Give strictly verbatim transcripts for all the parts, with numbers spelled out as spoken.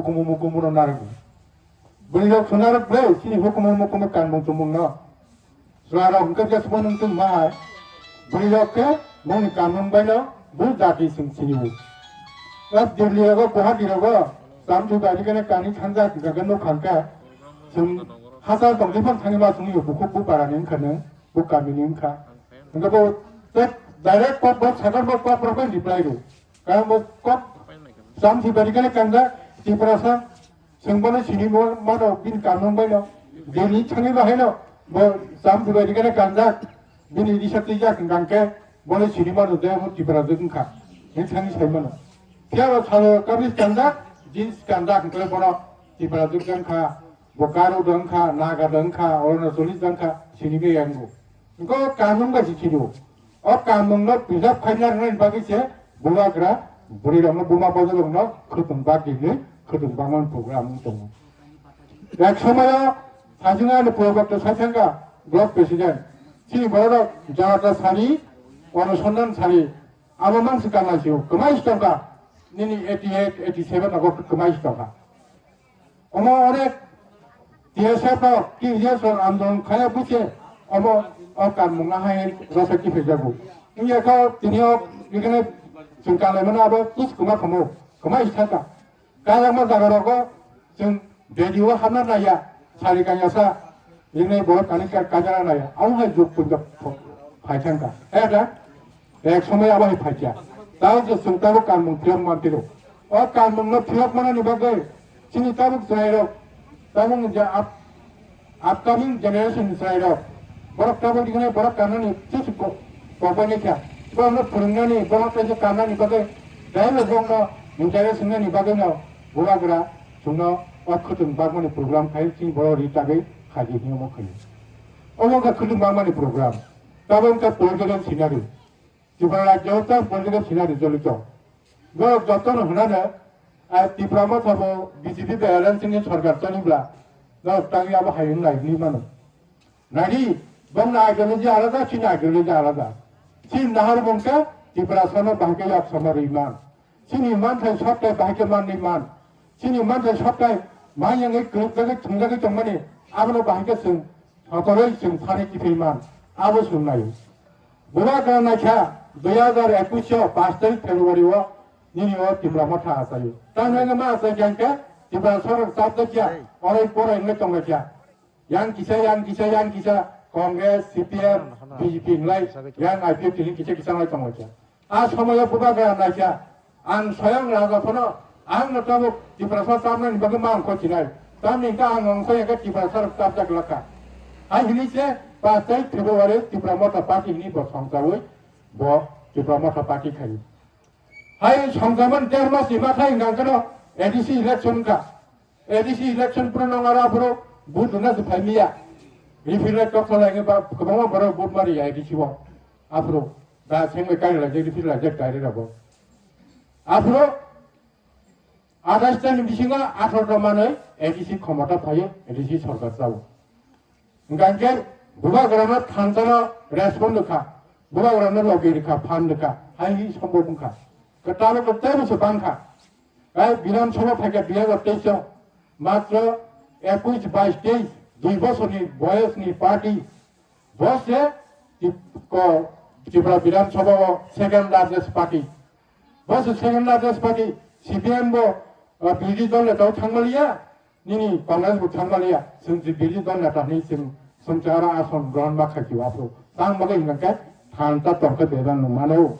Kumu mukumu no narwk. Bwrwi rok swnarwk ble chini hukumu mukumu kanmung tumung no. Chwla rok hwnkhe je sbo nwng tong ma hai. Bwrwi rok khe nongni kanmung bai no bu jati chwng sini o. Plus Delhi rogo, Guwahati rogo, cham thwi bai rikene kani thangja hwnkhe nuk hwnkhe chwng hachal tong twi phang thangwi ma chwng yo bukhuk bu para ni wngkha nwng, bu kami ni wngkha. Hwnkhe bo tei direct kok bo sakar bo kok rok bai reply rw. Karon bo kok cham thwi bai rikene kanjak Tiprasa. Chwng bono sini mo-, mano bini kanmung bai no. Bini thangwi bahai no bo cham thwi bai rikene kanjak. Bini risa twijak hwnkha khe bono sini mano je bo Tiprajwk wngkha. Bini thangwi sai mano. Phiya bo salo kabis kanjak, jeans kanjak hwnkhe bono Tiprajwk wngkha, bo Garo wngkha, Naga wngkha, Arunachali wngkha, sini bai yango. Wngkha kanmung bai se sini o. O kanmungno preserve khaina rwnani bagwi se bubagra bwrwirokno, buma bojorokno khwtwng bagwi hwnwi khwtwng bagmani program wng tongo. Ek somoyo sajwngni ani purobokto sai thangkha block president. Chini bororok janata sari, onusandan sari, abo mansi kanna sio, kwmai si tongkha. Nini eighty eight, eighty seven nogo kwmai si tongkha. Omo onek T S F rok, T S F rok andolon khaya buche, omo o kanmung ahai rasa kiphiljago. Wngya kha tini o ekhane chwng kanlaimano abo kuch kwma khamu, kwma istha ka. Kajakma jaga rogo chwng bedi o hamna naya, sari kanya sa, rinai borok kani ka-, kajana naya. Amo hai juk punjak phai thangka. Eta, ek somoi abo hai phaikya. Tao je chwng tabo kanmung phiyok mantiro. O kanmung no phiyok manani bagwi chini tabuk chwrairok, tabuk ni je up-, upcoming generation ni chwrairok, borok tabuk ni borok kanani chisi ko-, kokbai ni kha. Borok no phwrwngnani, borok kaisa kanani bagwi, dai bo borok no interest wngnani bagwi no bubagra chwngno o khwtwng bagmani program khai chini borok ri tagwi khaidi hinwi omo khaio. Omo wngkha khwtwng bagmani program. Tabuk wngkha political scenario. Tripura rajyo o tei political scenario jolito. Borok jotono hwnano, a, Tipra Motha bo B J P bai alliance ni sorkar chonibla, norok tangwi abo hai wng nai hinwi mano. Nadi, bongni ideology alada, chini ideology alada. Chini nahar bongkha Tiprasano bahai khe yak sama rwi man. Chini manthai sokthai bahai khe manwi man. Chini manthai sokthai man yangwi kwrwkjagwi thwngjagwi tongmani, abono bahai khe chwng sotoroi chwng thani kiphilman, abo chwng naio. Bubagra naikha dui hazar ekush o pash tarik February o nini o Tipra Motha achaio. Tamni hwnba ma achai khe hwnkhe Tipra sorok chapjakya, orai porai wngwi tonglaikha. Yang kisa, yang kisa, yang kisa, Congress, C P M, B J P wngwi yang I P F T ni kisa kisa wngwi tonglaikha. A somoyo bubagra naikha, ang soyang raja phano, ang no tabuk Tiprasa chamnani bagwi ma wngkho chinai. Tamni hwnkhe ang wngkha hwnkhe Tiprasa rok chapjak lakha. Hai hinwi se pash tarik February Tipra Motha Party hinwi bo songchawi, bo Tipra Motha Party khai. Hai songchamani der mas ni mathai hwnkha hwnkhe no A D C election wngkha. A D C election phuru nong aro aphuru vote rwna se phai miya. Refill rate kok salai ba kwbangma borok vote mari A D C o. Aphuru da sengbai kari laijak, refill laijak direct abo. Aphuru athais ta ni bisingo atharo ta manwi A D C khomota phaio, A D C sorkar chao. Hwnkha hwnkhe bubagrano thansa no respond rwkha, bubagrano logi rwkha, phan rwkha, hai hi sombob wngkha. Kwtal kwtal se bangkha. Ai Bidhan Sabha phaikha dui hazar teis o, matro ekush, bais, teis, dui bosorni boyosni party, bo se Tip-, ko-, Tripura Bidhan Sabha o second largest party. Bo se second largest party, C P M bo, uh, birodhi dol netao thangmaliya, nini Congress bo thangmaliya, chwng je birodhi dol neta hinwi chwng, chwng se aro ason grohon ma khaikha aphuru. Tang bagwi hwnkha khe thansa tongkhe bebak nung mano.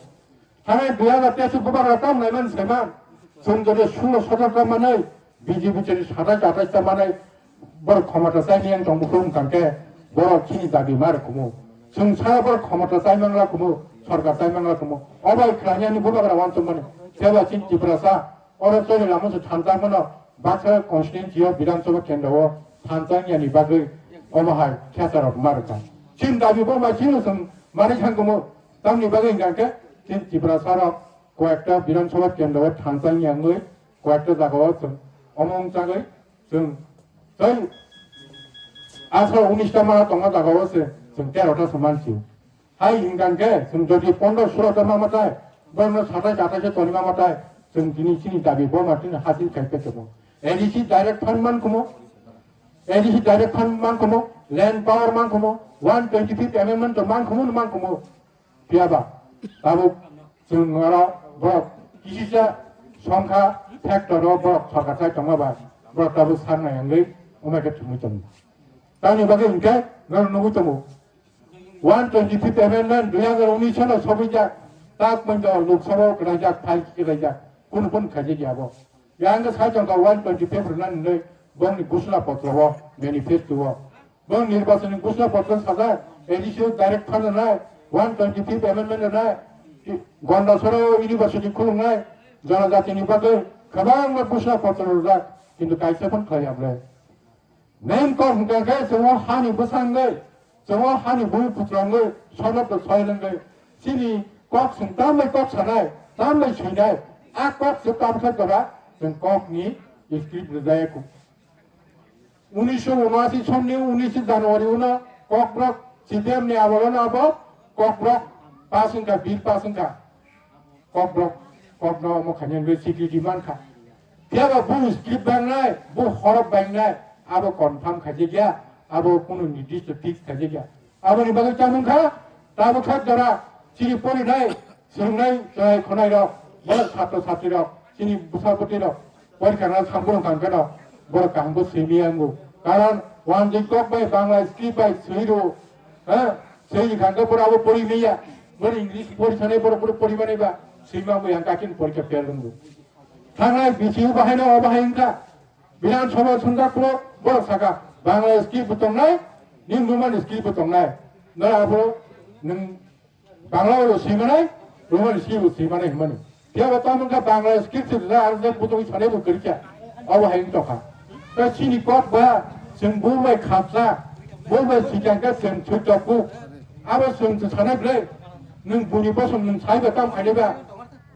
Thangwi dui hazar teis o bubagra tam naiman saiman. Chwng jodi sulo sotor ta manwi, B J P chini satais atais ta manwi, borok khomota chaini yang tong bukhung wngkha khe, borok chini dabi ma rwkhumu. Chwng sa borok khomota chai mangla khumu, sorkar chai mangla khumu. O bai khlainani bubagra uansukmani. Phiya ba chini Tiprasa, oro chori lama se thansa mano, baksa constituency o Bidhan Sabha kendro o thansa wngya ni bagwi omo hai khesa rok ma rwkha. Chini dabi bo ma chini chwng manwi thang khumu, tamni bagwi hwnkha khe chini Tiprasa rok koyekta Bidhan Sabha kendro o thansa wngya wngwi koyekta jaga o chwng omo wng chagwi chwng tei atharo unis ta mano tongma jaga o se chwng tero ta se mansi. Hai hwnkha khe chwng jodi pondro sulo ta ma matai, borokno satais atais toni ma matai, chwng tini chini dabi bo ma tini hasil khai khe tongo. A D C direct fund man kumo, A D C direct fund man kumo, land power man kumo, one twenty fifth amendment to man kumo, man kumo. Phiya ba, tabuk chwng oro borok kisisa songkha factor o borok sorkar sai tongma ba, borok tabuk sak nai wngwi omai khe thwngwi tongo. Tamni bagwi hwnkhe norok nugwi tongo. One twenty fifth amendment dui hazar unis salo sogwijak, tak poito Lok Sabha o kwlaijak, file kwlaijak, kunu kunu khaijak ya bo. Yang khe sai tongkha one twenty fifth rwna hinwi bongni ghosna potro o, manifesto o. Bong nirbachon ni ghosna potro sajak, A D C o direct fund rwnai, one twenty fifth amendment rwnai, Gondasora o university khulungnai, jonojati ni bagwi kwbangma ghosna potro rwjak, kintu kaisa phano khlai ya ble. Main kok hwnkha khe chwng o hani bwsangwi, chwng o hani bui putrangwi, sono to soilangwi, chini kok chwng tambai kok sanai, tambai swinai, a kok se tamkhe jora chwng kok ni script rwjaya kuk. Unisho unasi sonni unisho January uno Kokborok C P M ni amolo no abo Kokborok pass wngkha, bill pass wngkha. Kokborok, kokno omo khainai wngwi security mankha. Phiya ba bu script bangnai, bu horop bangnai, abo confirm khaijak ya, abo kunu nirdisto fix khaijak ya. Aboni bagwi chamung kha, tabuk kha jora chini porinai, swrwngnai, chwrai khonai rok, borok satro satri rok, chini bwsa bwtwi rok, porikha na samung kang khe no, borok kaham bo simi yango. Karon wanjwi kok bai Bangla script bai swi rw, ha, swi kang khe borok abo pori miya, borok English pori sanai borok borok pori mani ba, swi ma bo yang kakin porikha fail rwngo. Thangnai B C U bahai no bahai wngkha, Bidhan Sabha swngjak phuru borok saka, Bangla script bo tongnai, nin Roman script bo tongnai. Nora aphuru nwng Bangla o swimanai, Roman script bo swimanai hwnmani. Phiya bo tamo wngkha Bangla script se da, aro je butong sanai bo kwrwikha. Abo hai wng tongkha. Ta chini kok ba, chwng bo bai khapsa, bo bai sikang khe chwng thwi tokbu. Abo chwng se sanai ble, nwng buni bosom nwng sai ba tamo khainai ba.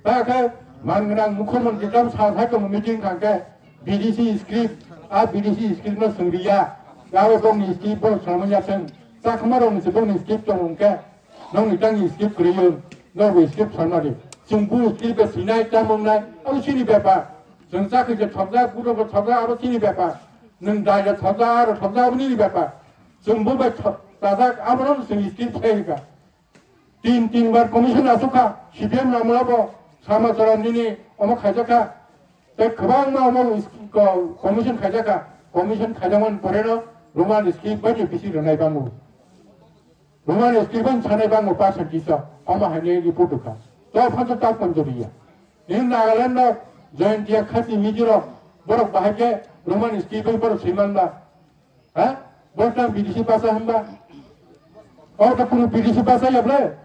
Ta khe man gwnang mukhyamantri tam sa sai tong meeting khang khe B D C script, a B D C script no swng riya. Abo bongni script bo swngmani ya chwng. Chakma rok ni se bongni script tong wng khe. Nokni tangni script kwrwi wng, nokbo script sanmani. Chwng bu script bai swinai, tamo wngnai, abo chini bepar. Chwng chakri je thokjak, buto bo thokjak, abo chini bepar. Nwng dai je thokjak, aro thokjak, abo nini bepar. Chwng bo bai tho-, chajak, abono chwng script sai rwkha. Tin, tin bar commission asukha, C P M ni amolo bo, Sama Charan nini omo khaijakha. Tei kwbangma omo is-, ko-, commission khaijakha. Commission khaijakmani poreno Roman script bai ni bisi rwnai bango. Roman script bai sanai bango percentage o, omo haini report kha. To phanto tak panjoriya. Nini Nagaland no Jaintia Khasi Mizo rok, borok bahai khe Roman script bai borok swiman ba. Ha? Borok tang B D C basa hwnba? Oro to kunu B D C basa ya ble?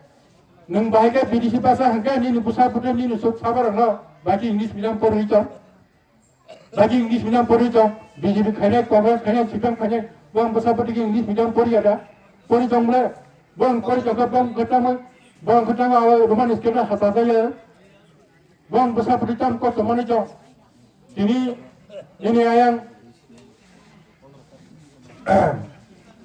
Nwng bahai khe B D C basa hwnkhe nini bwsa bwtwi nini suk sabarokno baki English medium porwi chong. Baki English medium porwi chong. B J P khainai, Congress khainai, C P M khainai, bo ang bwsa bwtwi khe English medium poriya da? Pori chong ble? Bo ang pori chong khe bo ang kwtangwi, bo ang kwtangwi abo Roman script no hachajaya. Bong bwsa bwtwi tam kosto manwi chong. Tini, nini ayang,